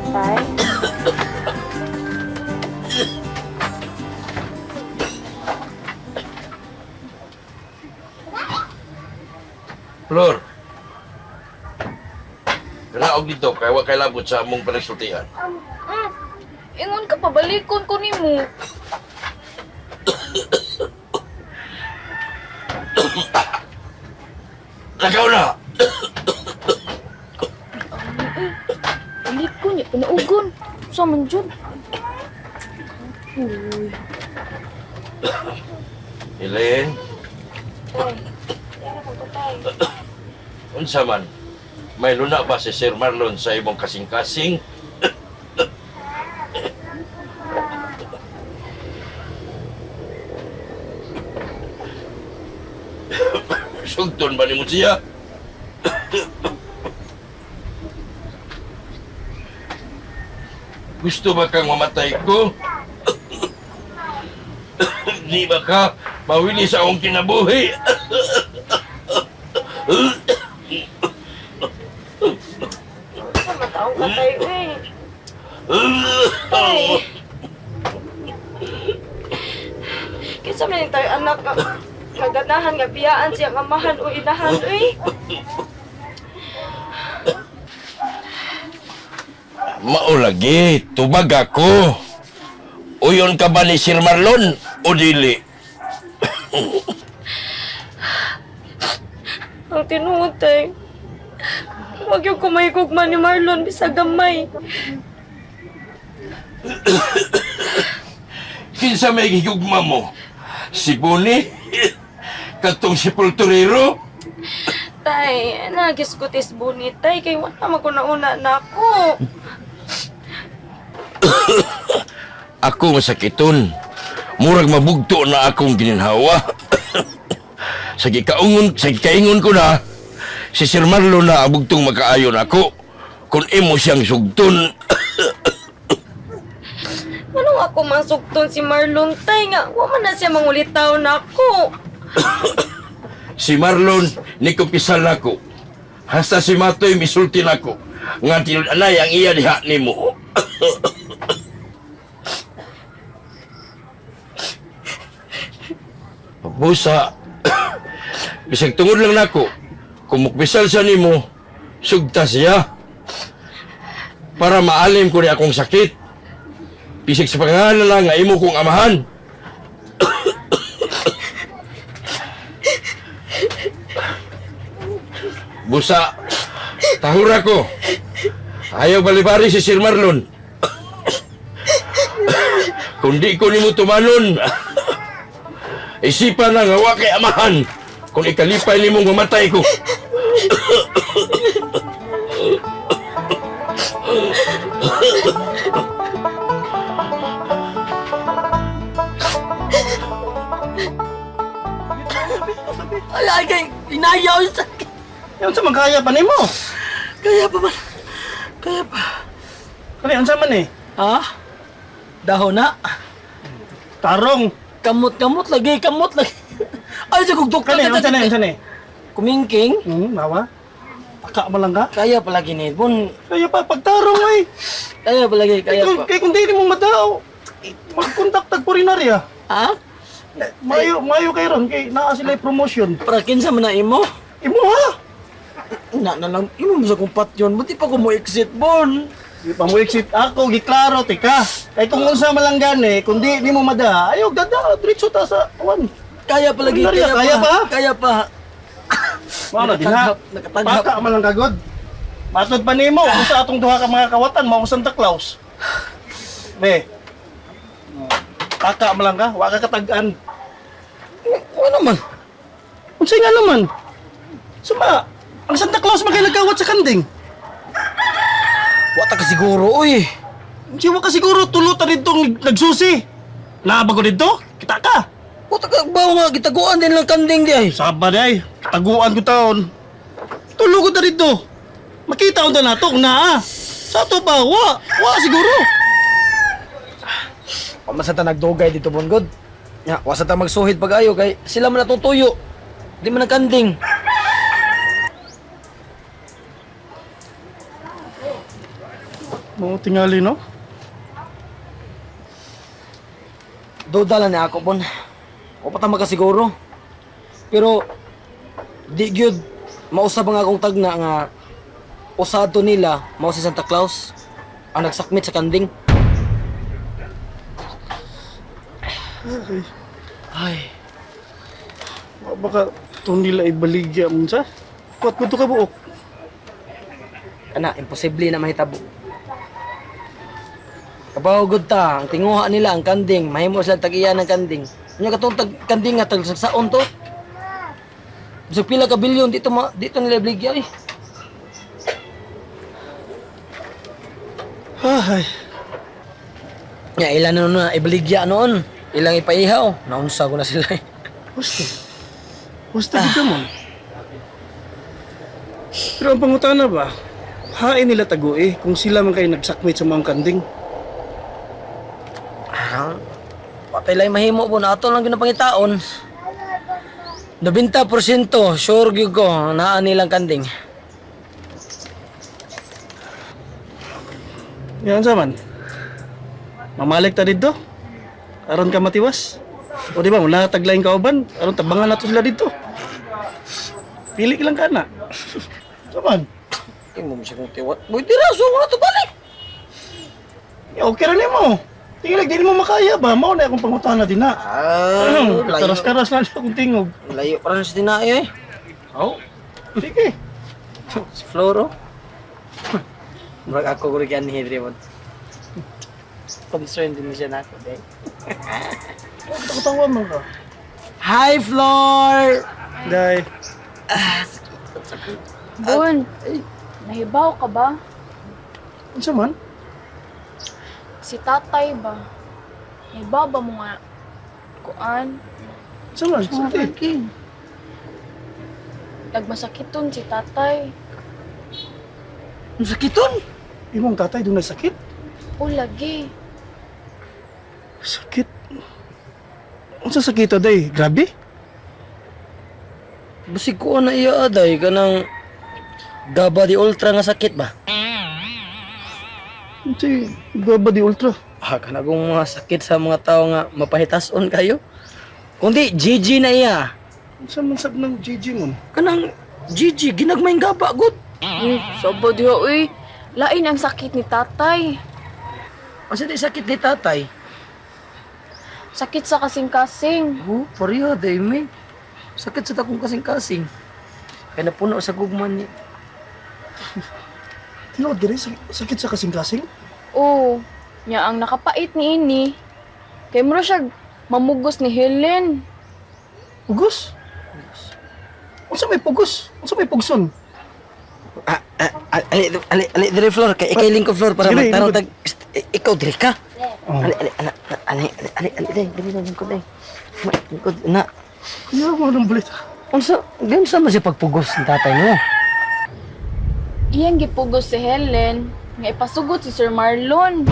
Tay? Flor. Raog dito kay wa kay labot sa among panagsultihan. Ingon ka pa, balikon ko nimo. Lagaw na. Balikon, ya pinaugon. Sa man jud? Uy. Elaine, Tay, yara ko to, tay. unsa man? May luna ba si Sir Marlon sa imong kasing-kasing? Sugton ba nimo siya? Gusto ba kang mamatay ko? Di ba ka mawili sa akong kinabuhi? Sa mataong ka, tay, uy. Tay. Kinsa man tayo anak nga kaganahan nga biyaan siya nga amahan o inahan uy. Maulagi, tubag ako. Uyon ka ba ni Sir Marlon o dili? Ang tinuod tay. Huwag yung kumayigugma ni Marlon bisag gamay. Kinsa may gigugma mo? Si Bonnie? Katong sepulturero? Tay, nagiskutis buni tay kay wala man ko nauna na ako. Ako masakiton. Murag mabugto na akong gininhawa. Sa gikaungon, sa gikaingon ko na, si Sir Marlon na ang bugtong makaayon ako. Kung imo siyang sugton, Anong ako masugton si Marlon tay nga wa man na siya mangulitaw na ako. Si Marlon ni kumpisal nako. Hasta si Matoy misulti nako. Nga tinud-anay ang iya diha nimo. Busa, bisag tungod lang nako, kung mukpisal siya nimo, sugta siya. Para maalim ko ni akong sakit. Bisag sa pangalan lang nga imo kong amahan. Busa, tahura ko. Ayaw balibari si Sir Marlon. Kung di ko nimo tumanon, isipan na nga wa kay amahan. Kung ikalipay nimo mamatay ko. Ay, kay inayaw sa Yan sa man kaya pa nimo. Kaya pa man. Kaya pa. Kani unsa man eh? Ha? Dahon na. Tarong. Kamot-kamot lagi, kamot lagi. Ay, sa kong doktor. Kani unsa na unsa na eh? Kumingking. Mawa. Paka man lang ka. Kaya pa lagi ni Bon. Kaya pa pagtarong ay. Kaya pa lagi, Kay kaya kung, pa. kay kung dili mo madao, magkontak tag purinarya. Ha? Mayo mayo kay ron kay naa sila promotion. Para kinsa man na imo? Imo ha. Na na lang, imo mo sa kong patyon. Buti pa ko mo exit, Bon. Di pa mo exit ako giklaro tika. Kay kung unsa man lang gani, kung di nimo mada, ayo dada diretso ta sa kuan. Kaya pa lagi, Purinarya, kaya, kaya pa. pa? Kaya pa. Mao na din ha. Nakataghap, nakataghap. Paka man lang kagod. Matod pa nimo kung sa atong duha ka mga kawatan mao ang Santa Claus. Be. Paka man lang ka, wa ka katag-an. Ano man? Unsay nga naman? Suma, ang Santa Claus man kay nagkawat sa kanding. Wata ka siguro, uy. Siwa ka siguro tulo ta didtong nagsusi. Naa ba ko didto? Kita ka. Wata ka ba nga, gitaguan din lang kanding di ay. Saba di ay, taguan ko taon. Tulo ko ta didto. Makita unta nato kung naa. Sa ato pa, wa, wa siguro. Pamasa ta nagdugay dito bon god. Ya, wasa ta magsuhid pag-ayo kay sila man natong tuyo. Di man nagkanding. Mo tingali no. Duda lang ni ako bon. O pa ta makasiguro. Pero di gyud mausab ang akong tagna nga usado nila mao si Santa Claus ang nagsakmit sa kanding. Ay, Wa Baka itong nila ibaligya mo sa. Kuat ko to ka buok. ana imposible na mahitabo. Kabaw gud ta, ang tinguha nila ang kanding, mahimo sila tag-iya ng kanding. Unya katong tag kanding nga tag saon to. Bisag pila ka bilyon dito ma, dito nila ibligya eh. Ay, Ya, ilan na na ibaligya noon. Ilang ipaihaw. Naunsa ko na sila eh. Gusto. Gusto ah. mo. Pero ang pangutana ba, hain nila tago eh kung sila man kayo nagsakmit sa mga kanding. Ah, patay lang mahimo po na ato lang ginapangitaon. 90% sure gyud ko naa nilang kanding. Yan sa man. Mamalik ta dito. Aron ka matiwas. O di ba, mula taglaing kauban, aron tabangan nato sila dito. Pili ka lang ka na. Sa man. Imo mo siya kung tiwat. Boy, dira so ko na to balik. Eh, okay ra nimo. Tingin dili mo makaya ba? Mao na akong pangutana din na. Ah, layo. Karas-karas na akong tingog. Layo pa rin sa dinayo eh. Oh. Sige. Si Floro. Murag ako ko rin ni Henry mo. Concerned din siya na ako, eh. Katawa man ka. Hi, Flor! Day. Bon, nahibaw ka ba? Unsa man? Si tatay ba? Nahibaw ba mo nga? Kuan, Unsa man? Sulti. nagmasakiton si tatay. Ang sakiton! Imong tatay dunay sakit? O lagi. Sakit. Unsa sakit to, day? Grabe. Basig ko na iya aday kanang gaba di ultra nga sakit ba? Unsa gaba di ultra? Ah, kanagong mga sakit sa mga tao nga mapahitason kayo. Kundi GG na iya. Unsa man sab ng GG mon? Kanang GG ginagmay nga gaba gud. Uy, sobo diha uy. Lain ang sakit ni tatay. Asa di sakit ni tatay? Sakit sa kasing-kasing. Oh, pareha day me. Sakit sa takong kasing-kasing. Kaya napuno sa gugman ni. Tinuod diri sakit sa kasing-kasing? Oo. Nya ang nakapait ni ini. Kay mura siya mamugos ni Helen. Pugos? Unsa may pugos? Unsa may pugson? Ah, ah, ali, ali, ali, dire Flor, kay ikay lingkod Flor para Sige, magtarong lingkod. tag ikaw dire ka. Oh. Ali, ali, ali, ali, ali, ali, ali, dire na lingkod day. Lingkod na. Kuya mo nang balita. Unsa, ganun man siya pagpugos ng tatay mo? Iyang gipugos si Helen nga ipasugot si Sir Marlon.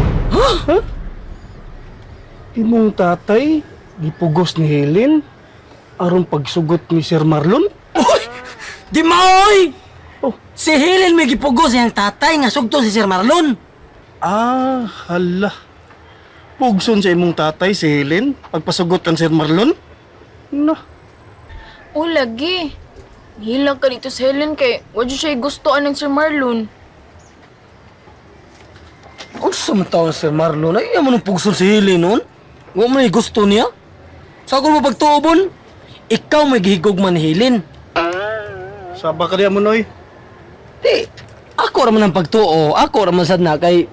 Imong tatay gipugos ni Helen aron pagsugot ni Sir Marlon? Di maoy! Oh. Si Helen may gipugos iyang tatay nga sugto si Sir Marlon. Ah, hala. Pugson sa imong tatay si Helen pagpasugot kan Sir Marlon? Na. O lagi. Hilag ka dito si Helen kay wa jud siya gusto anang Sir Marlon. Unsa man taon Sir Marlon? Ay, iya mo nung pugson si Helen noon. Wa mo na gusto niya. Sa ako mo pagtuobon, ikaw may gihigugma ni Helen. Saba ka diya mo noy. Di, ako ra man ang pagtuo. Ako ra man sad na kay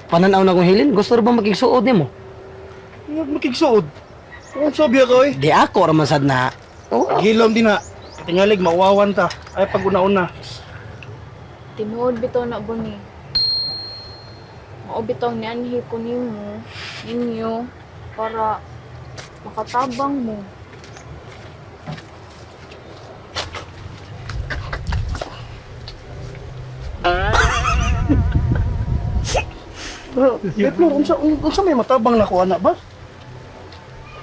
pananaw na kong Helen. Gusto ra ba makigsuod nimo? Huwag makigsuod. Unsa biya ka oy? Di ako ra man sad na. Oo. Hilom din na. Tingalig mauwawan ta. Ay pag una-una. Tinuod bitaw na buni. Mao bitaw ni anhi ko nimo ninyo para makatabang mo. Pero, Flor, unsa may matabang na ko ana ba?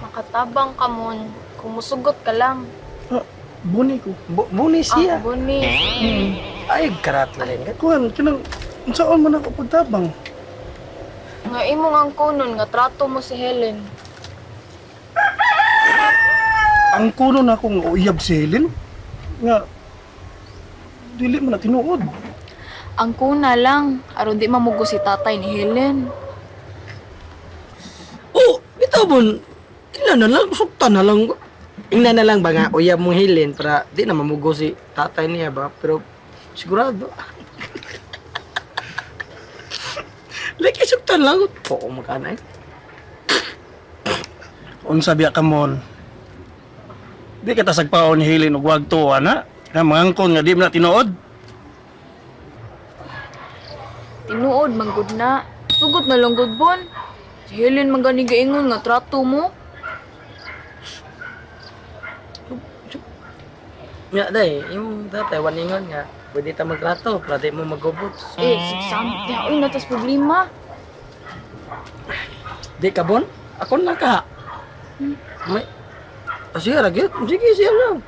Makatabang ka mon kung musugot ka lang. Ah, buni ko. Buni Ah, siya. buni. Ay, karat na rin. Kuan, kanang unsaon man ako pagtabang? Nga imong ang kunon nga trato mo si Helen. Ang kuno na akong uyab si Helen nga dili man na tinuod. Ang kuna lang aron di mamugo si tatay ni Helen. Oh, bitaw bon. Ila na lang, sukta na lang. Ingna na lang ba nga, uyab mong hilin para di na mamugo si tatay niya ba? Pero sigurado. Lagi suktan lang. Oo, magkana eh. Unsa biya ka mon? Di ka tasagpaon ni Helen og wag tuwa na. Nga mangangkon nga di man na tinuod. Tinuod man gud na. Sugot na lang gud bon. Si Helen man gani gaingon nga trato mo. Nga day, yung tatay, waningon nga. Pwede ta magtrato para di mo magubot. Eh, sigsamit niya. Uy, natas problema. Di ka bon? Ako na ka. May... Ah, sige, ragit. Sige, siya lang.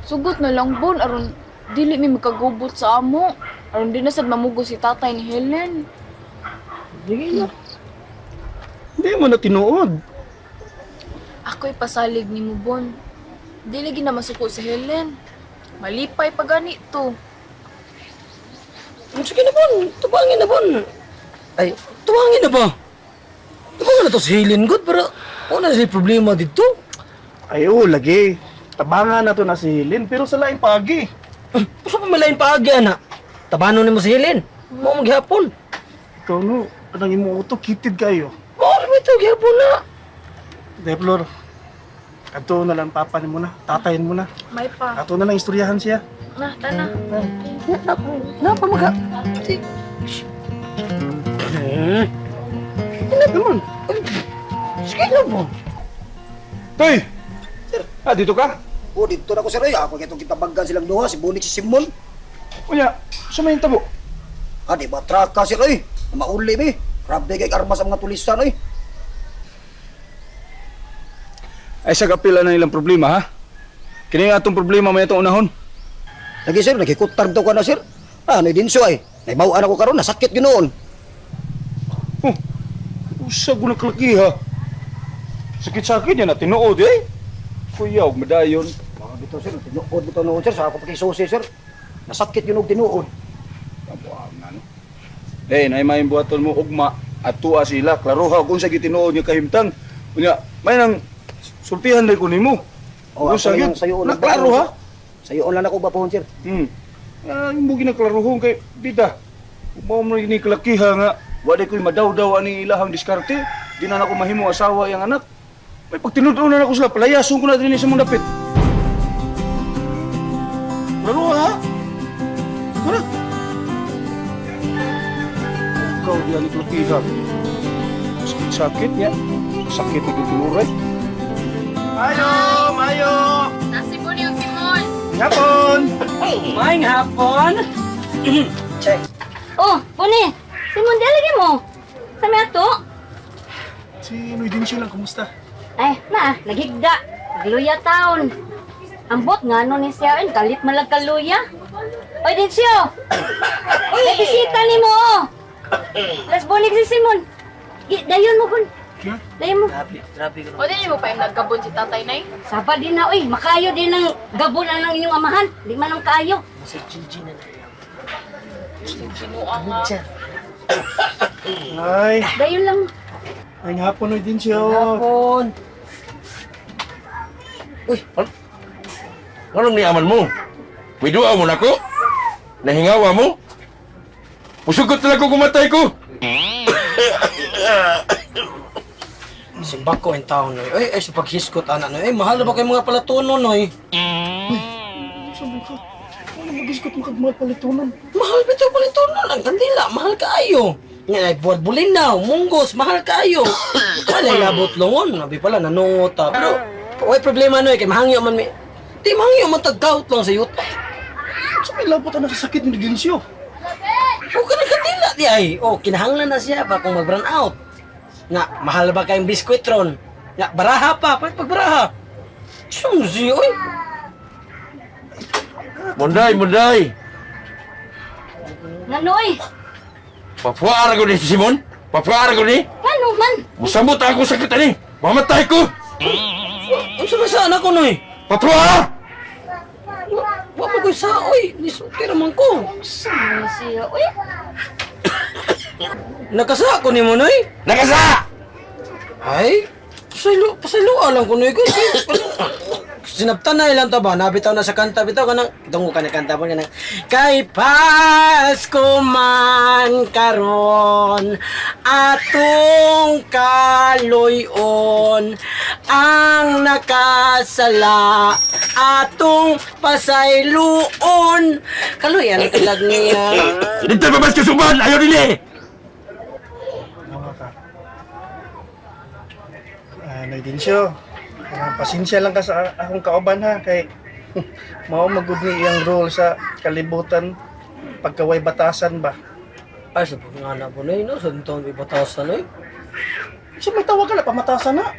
Sugot na lang bon aron dili mi makagubot sa amo. Aron di na sad mamugo si tatay ni Helen. Sige na. Di man na tinuod. Ako'y pasalig ni mo bon. Dili gina masuko si Helen. Malipay pa gani to. Sige na bon. Tubangin na bon. Ay, tubangin na ba? Tubangin na to si Helen good pero wala na siya problema dito. Ay oo, lagi. Tabangan na to na si Helen pero sa laing pagi. Usa pa malain paagi ana. Tabanon nimo si Helen. Mao maghapon. Ikaw no, anang imong utok kitid kayo. Mao ra ito gihapon na. Deplor. Adto na lang papa ni mo na, tatayin mo na. May pa. Ato na lang istoryahan siya. Na, tana. Na pa maka. Eh. Naman. Sige na bon. Toy! Sir. Ah, dito ka? Oh, dito na ko sir. Ay, ako kitong kitabaggan silang duha, si Bunik si Simon. Unya, sa may tabo. Ah, di ba traka sir ay? Mauli be. Grabe kay armas ang mga tulisan ay. Ay, sa kapila na ilang problema, ha? Kini nga atong problema may atong unahon. Lagi sir, nagikutar daw ka na sir. Ah, ano dinso ay. Naibawaan ako karon, nasakit ginoon. Oh, usag ko na kalaki, ha? Sakit-sakit yan na tinuod, eh. Kuya, og madayon. Mga bito sir, tinuod bitaw noon sir, sa ako pakisusi sir. Nasakit yun og tinuod. Kabuang na, no? Eh, nay may buhaton mo ugma at tuwa sila. Klaro ha, kung sa gitinuod nga kahimtang. Unya, may nang sultihan na ko nimo. Oh, Unsa ako gyud? lang sayo Na klaro ha? Sayo lang ako bapohon sir. Ah, imo ginaklaruhon kay bida. Mao mo ni kalakiha nga wala ko'y madawdaw ani ilahang diskarte. Di na nako mahimo asawa yang anak. May pagtinud-on na nako sila, palayason ko na dinhi sa mong dapit. Klaro ha? Tara. Ikaw di ani kalakiha. Sakit-sakit niya. Sakit na gituray. Ayo, mayo. Nasi Bonnie yung Simon. Hapon. Maing hapon. Check. Oh, Boni! Simon, di lagi mo. Sa may ato? Si Noy Dincio lang, kumusta? Ay, na, naghigda. Nagluya taon. Ambot nga no ni siya, eh, kalit man lang kaluya. Oy, Dincio! May bisita ni mo, oh! Las bonig si Simon. Dayon mo, Bon. Dayon mo. Grabe, grabe ko. O di mo pa yung nagkabon si tatay nay. Saba din na, oy. Makayo din ang gabon na ng inyong amahan. Di man ang kaayo. Si Gigi na na. Sinuang nga. Ay, Dayon lang. ay hapon Noy Dincio. Hapon. Uy, anong niaman mo? Piduha mo na ko? Nahingawa mo? Musugot na lang ko kumatay ko! Simbako in town noy. Ay, ay sa paghiskot ana noy. Ay, mahal na ba kay mga palatuno noy? Sabi ko, ano mag-iskot mo kag mga palitunan? Mahal bitaw palitunon ang kandila, mahal kaayo. Nga ay buwad bulinaw, munggos, mahal kaayo. Wala labot longon, abi pala nanungot ta. Pero way problema noy kay mahangyo man mi. Di mahangyo man tagkaut lang sa yuta. Sa may labot ang nakasakit ni Dincio. O ka ng kandila di ay. O kinahanglan na siya pa kung mag-run out. Nga mahal ba kayong biskwit ron? Nga baraha pa, pag pagbaraha. Sumsi oy. Munday, munday! Nanoy! Papuara ko ni si Simon? Papaara ko ni. Ano man? Musamot ako sakit ani. Mamatay ko. Unsa man sa anak ko noy? Patwa! Wa pa ko'y saoy, nisulti raman ko. Unsa man siya? Uy, Nakasa ko nimo noy. Nakasa! Ay, pasaylo, pasaylo lang ko noy ko. Sinabtan na ilang ta ba? Nabitaw na sa kanta bitaw kanang dungo ka na kanta ba kanang kay Pasko man karon atong kaloyon ang nakasala atong pasayloon kaluyan ang kalag niya. Dito babas ka suban! Ayaw nili! Nawa ka. Ah, Noy Densyo. Ah, pasensya lang ka sa akong kauban ha kay mao magud ni iyang role sa kalibutan pagkaway batasan ba. Ay, sa pagngana po na yun, no? Sa taon may batasan, oy. Sa may tawag ka na pamatasan na.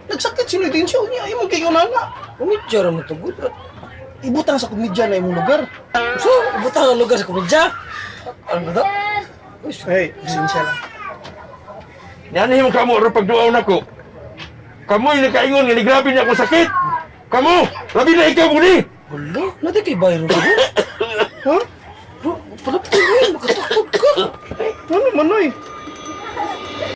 Nagsakit si Noy Densyo niya imong kayunan na. Kumidya ra mo tugod. Ibutang sa komedya na imong lugar. So, butang ang lugar sa kumidya. Ano ba to? Hey, pasensya lang. Yan mo kamo ro pagduaw nako. Kamo'y nakaingon nga ni grabe niya akong sakit. Kamo, labi na ikaw muli. Wala, nadi kay Byron ko. Ha? Bro, palapit ko yun, makatakot ka. Ano man, Noy?